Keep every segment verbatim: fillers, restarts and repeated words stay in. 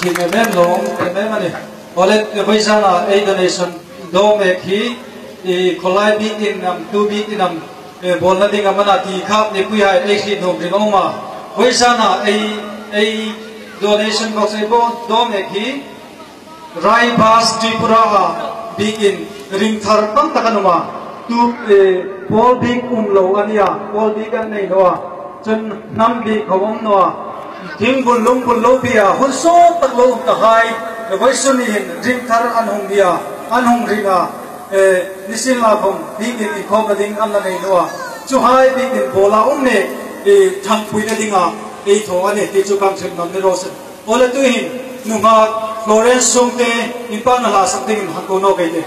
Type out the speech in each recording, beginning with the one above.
Ki me mem lo, ki me mani. Ole, e, vawisuna ei donation dawm ek hi, e, khawlai biekin am, tu biekin am, e, bawlna ding am a na ti kha, nipuihai ei hriet nuom ring a um a. Vawisuna ei, ei donation box ei bawm dawm ek hi, Rai Bas Tripura a biekin ring thar tam tak an um a. Tu, e, pawl biek um lo a nih a, pawl biek an nei naw a. Chun hnam biek khawm um naw a. Thing bul lung bul lo bia, hun sawt tak lo um ta hai, vawisun ni hin ring thar an hung bia, an hung ring a, e, nisienlakhawm biekin inkhawmna ding an la nei naw a. Chuhai biekin bawla um mek, e, ṭhangpuina dinga ei thaw a nih ti chu kan hril ngam ni raw se. Ole, tuhin nunghak Florence Sungte inpakna hla sak dingin hang ko naw kei le.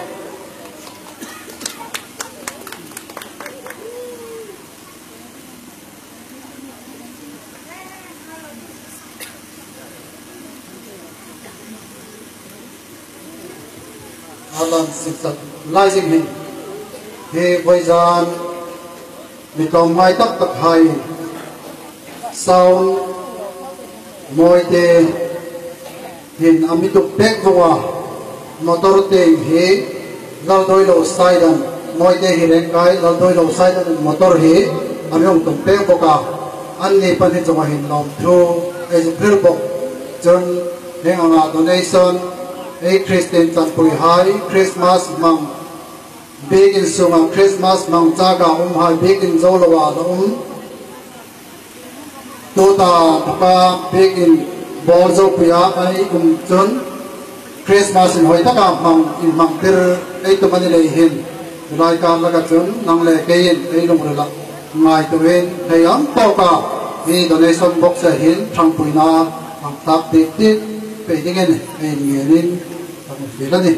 Alan siksak lai zing hin. Hi vawizan mi tlawmngai tak tak hai. Sound mawite hin a mi tuk pek vawng a. Motor te hi Laldawi lo side an, mawite hi rengkai, Laldawi lo side an motor hi a mi hung tum pek bawk a. Anni pahni chunga hin lawmthu ei zuk hril bawk. Chun hieng anga donation, ei Christian chanpuihai, Christmas hmang, biekin sunga Christmas hmang chaka umhai, biekin zo loa la um. Tuta taka biekin bawl zo puia ei um chun Christmas inhawi taka hmang, inhmangtir ei tum a ni lei hin, tulai kar laka chun nang le keiin ei lungrila ngaituoin hei ang tawka hi donation box-a hin ṭhangpuina hang tlak titlit pei dingin ei ngenin kan fiel a nih.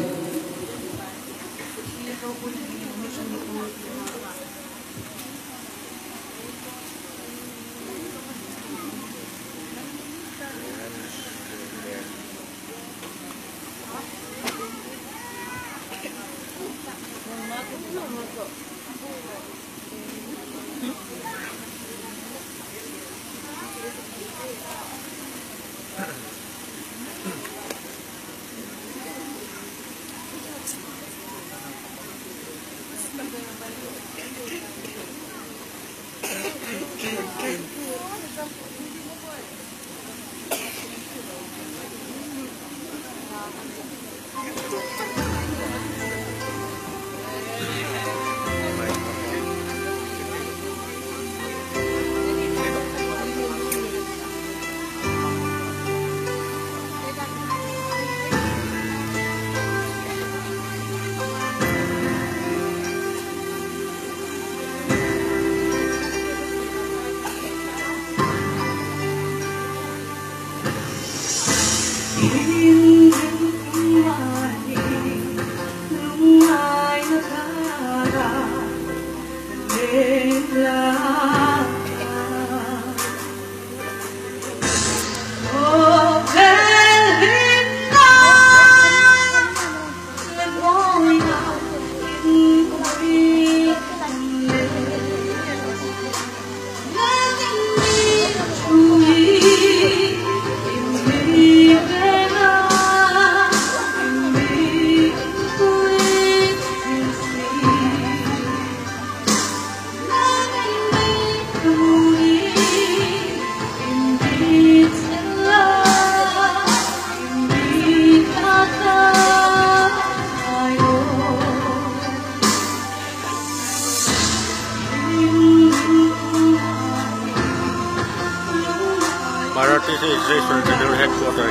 General Headquarter.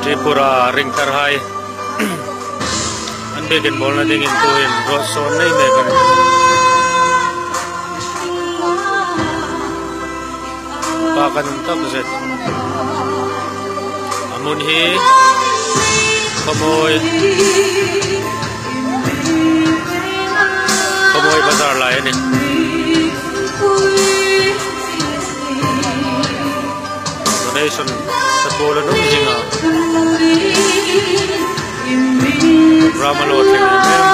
Tripura ringtarhai an biekin bawlna dingin tuhin road show nei mek a nih. Pa kan um tak zet. A hmun hi Khawmawi, Khawmawi Bazar lai a nih. Donation support an um zing a. Program a lo thleng em em.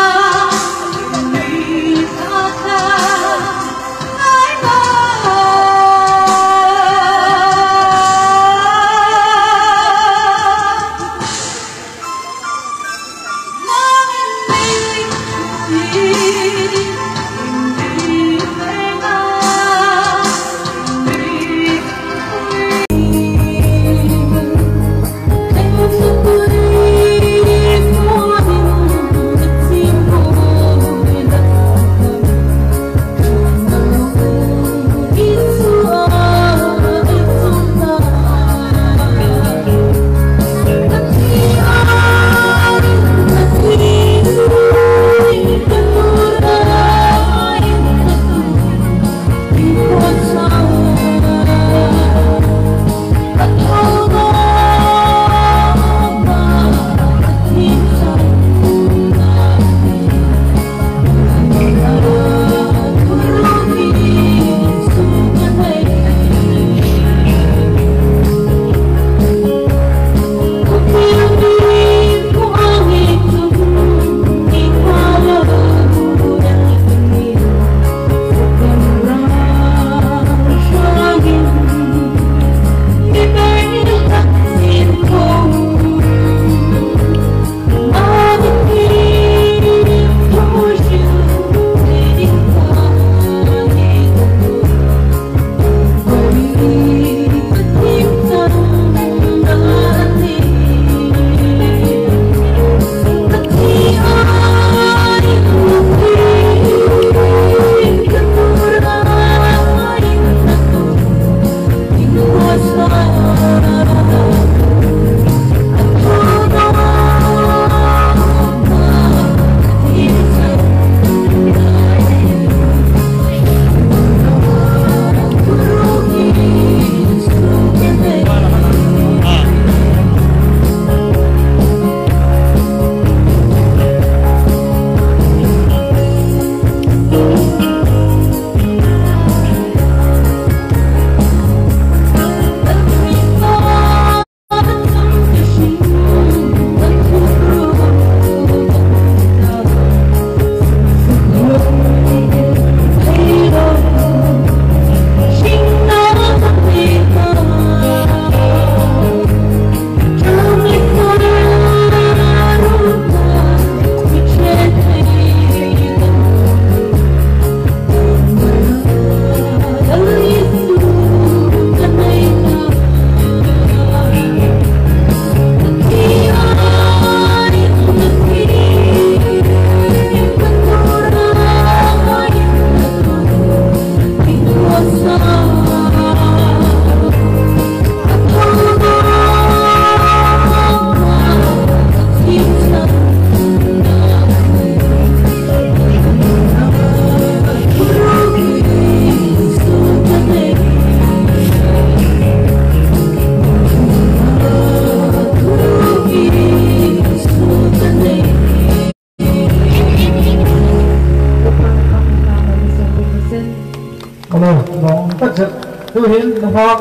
Hello, long tak zet. Tuhin nunghak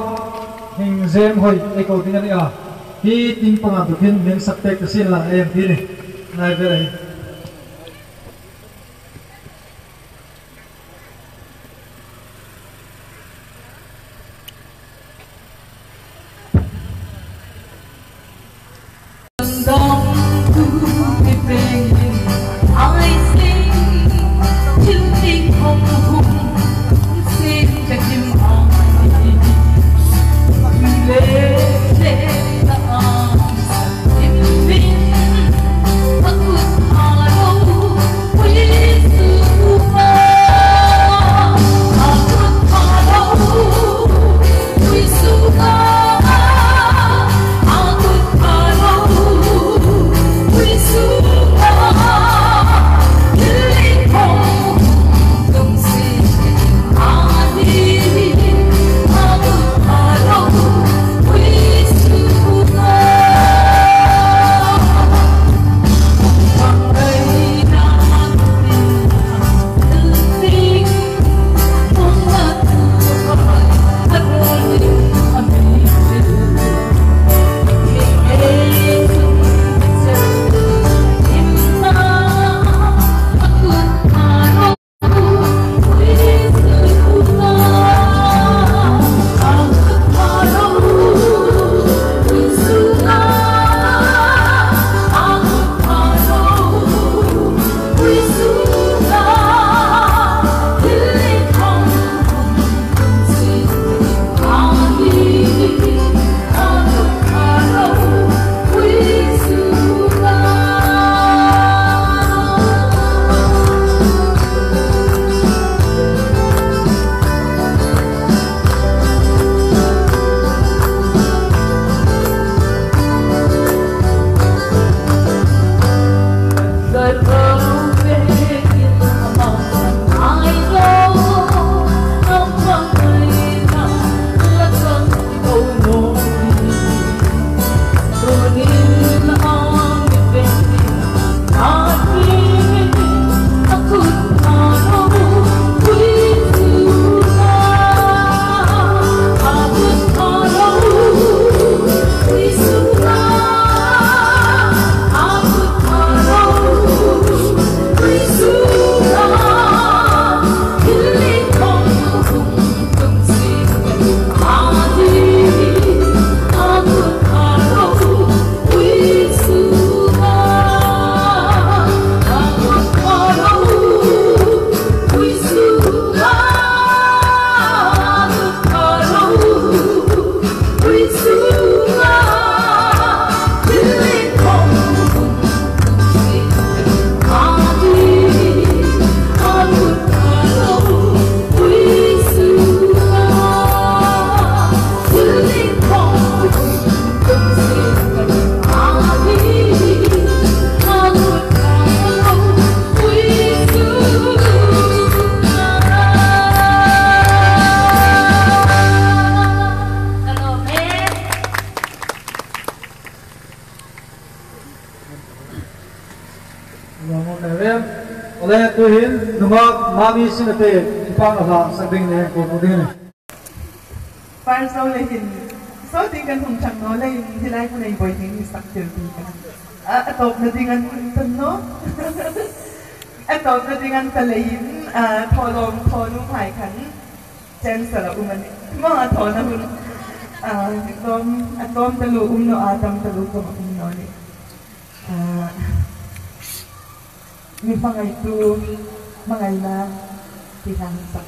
hing zem hoi ei ko ding a nih a. Hi tin panga tukin min sak pek ka sin la ei ang ti ni. Nai ve ei. Awle, tuhin nungak Mami Sinate, i pang a hla sak ding le ko ding. Par zo le hin, so ting kan hung chang naw leiin, hi lai hmun ei boi ding hi sak tir ding kan. A, a tawpna ding an ta naw. A tawpna ding an ta leiin, a, thawlawm thaw nuom hai khan chance a la um a nih. Maw a thawna hun, a, tlawm, a tlawm taluo um naw a, tam taluo khawm a um naw nih. A, mi hmangaitu, hmangaina, ti hang sak.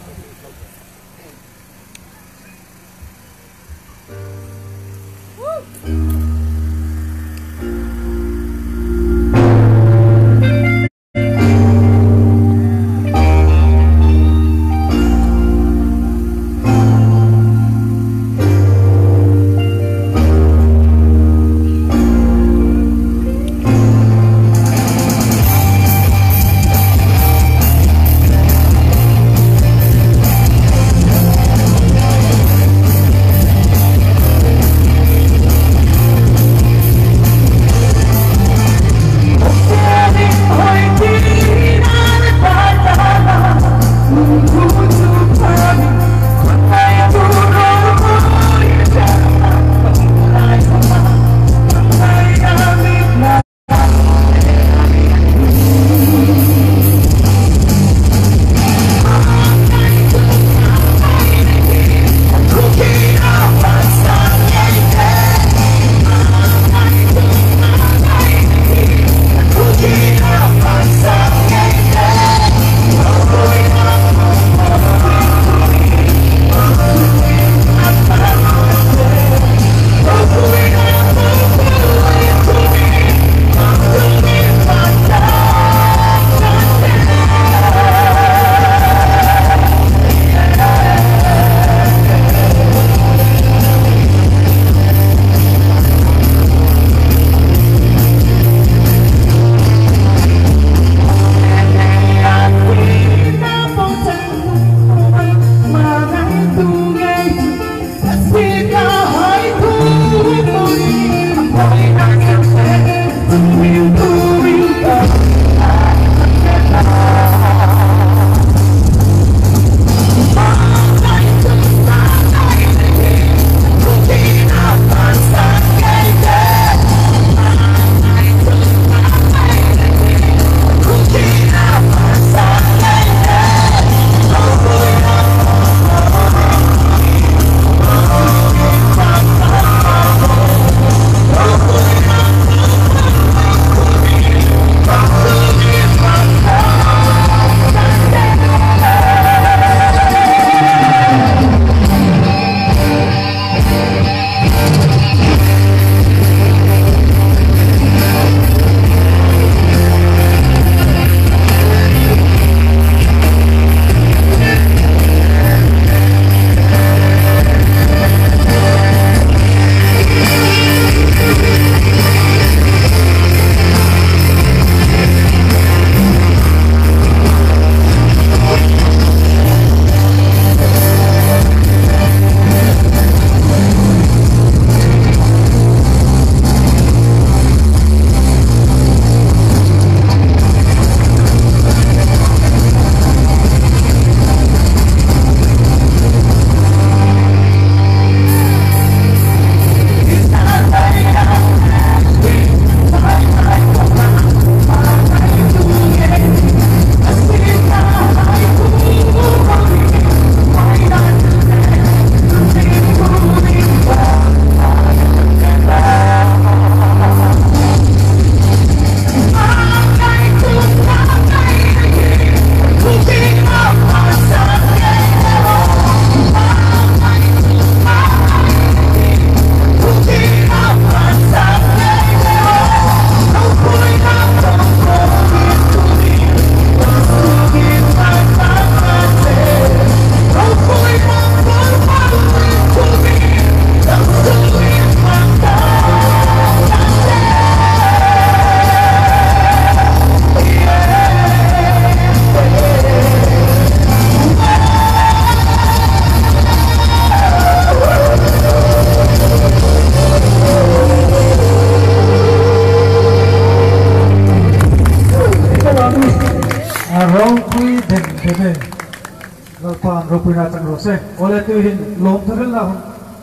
Lalpan ropuina chang raw se. Awle, tuhin lawmthu hrilna hun,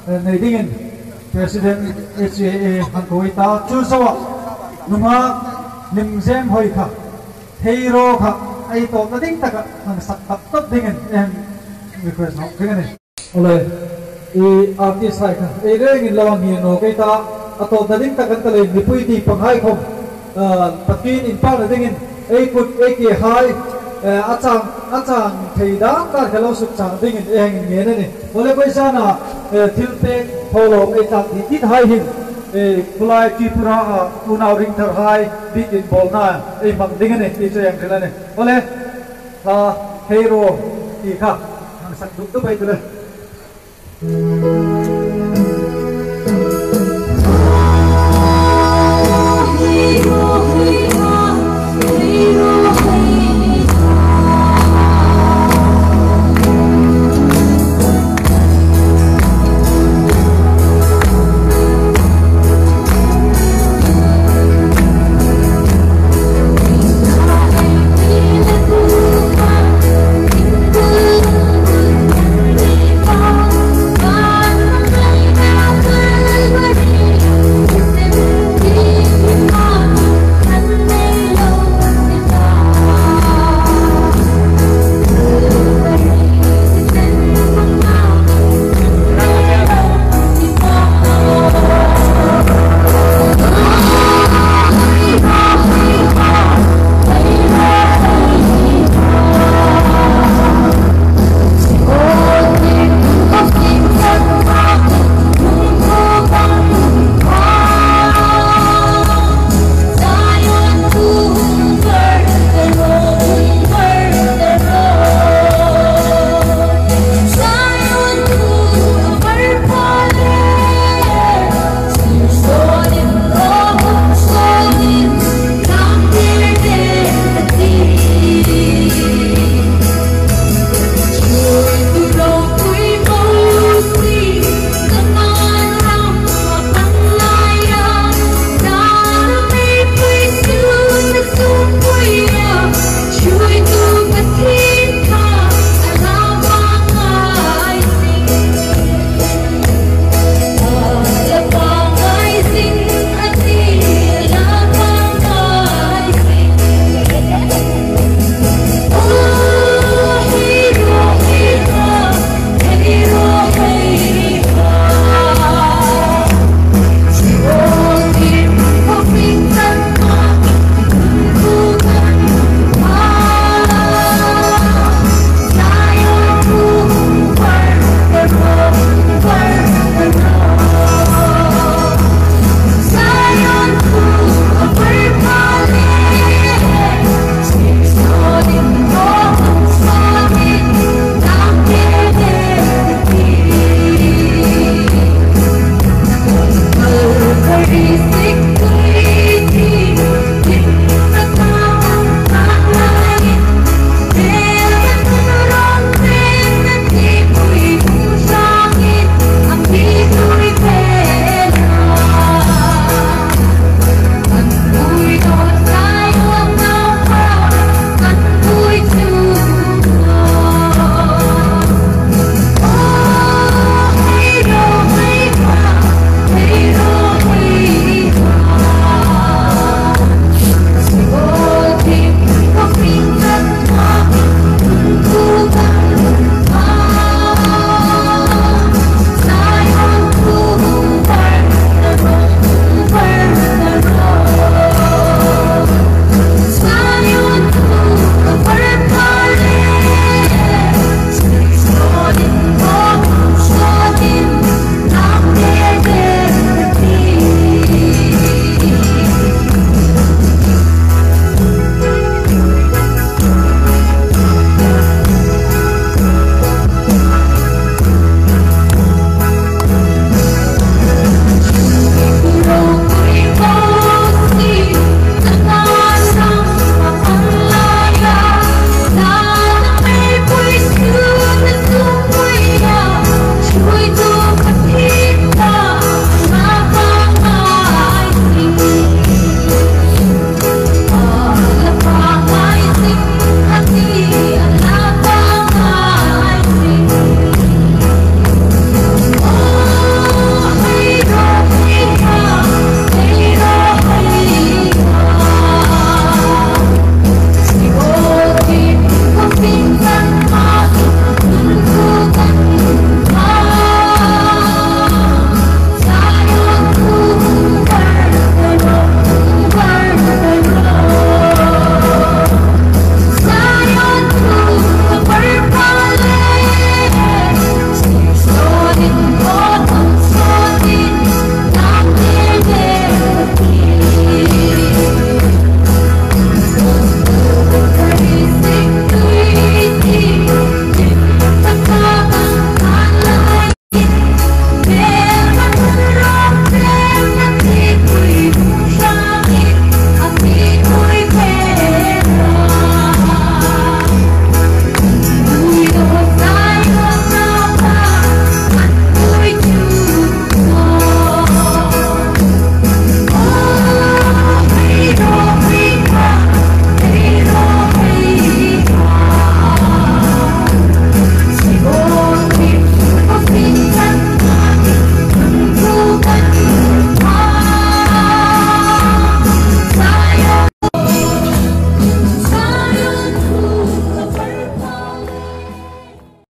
eh, nei dingin President H A A hang ko ei ta. Chu zoa nunghak hlim zem hoi kha, thei raw kha, ei tawpna ding taka hang sak tak tak dingin ei hang request nawk ding a nih. Awle, i artist hai kha ei rengin lo hang hni nawk ei ta, a tawpna ding tak an ta lei, mipui ti panghai khom, ah, Pathien inpakna dingin ei kut ei ke hai, eh, a chang, a chang thei dan dan kha lo suk chang dingin ei hang ngen a nih. Awle, vawisuna, eh, thil pek thawlawm ei tlak ti kit hai hin, eh, khulai Tripura a unau ringthar hai bikin bawlna ei hmang ding a nih ti chu ei hang hril a nih. Awle, hla Thei Raw ti kha hang sak duk duk ei ti le.